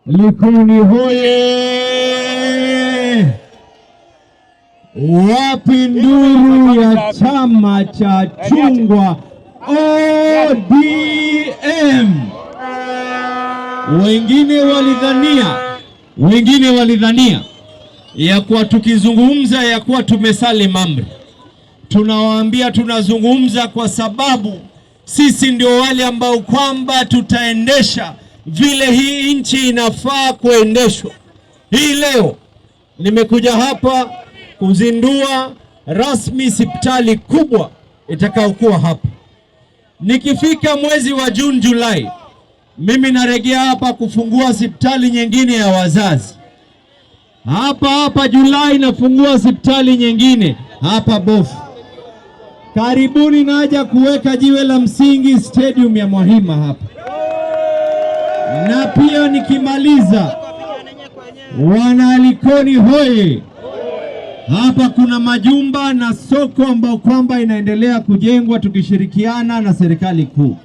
Likoni hoye! Wapi nduru ya chama cha chungwa ODM? Wengine walidhania ya kuwa tukizungumza ya kuwa tumesalim amri. Tunawaambia tunazungumza kwa sababu sisi ndio wale ambao kwamba tutaendesha vile hii nchi inafaa kuendeshwa. Hii leo nimekuja hapa kuzindua rasmi hospitali kubwa itakayokuwa hapa. Nikifika mwezi wa Juni, Julai, mimi narejea hapa kufungua hospitali nyingine ya wazazi hapa hapa. Julai nafungua hospitali nyingine hapa Bofu. Karibuni naja kuweka jiwe la msingi stadium ya Mwahima hapa, na pia nikimaliza, wana Likoni hoye! Hapa kuna majumba na soko ambao kwamba inaendelea kujengwa tukishirikiana na serikali kuu.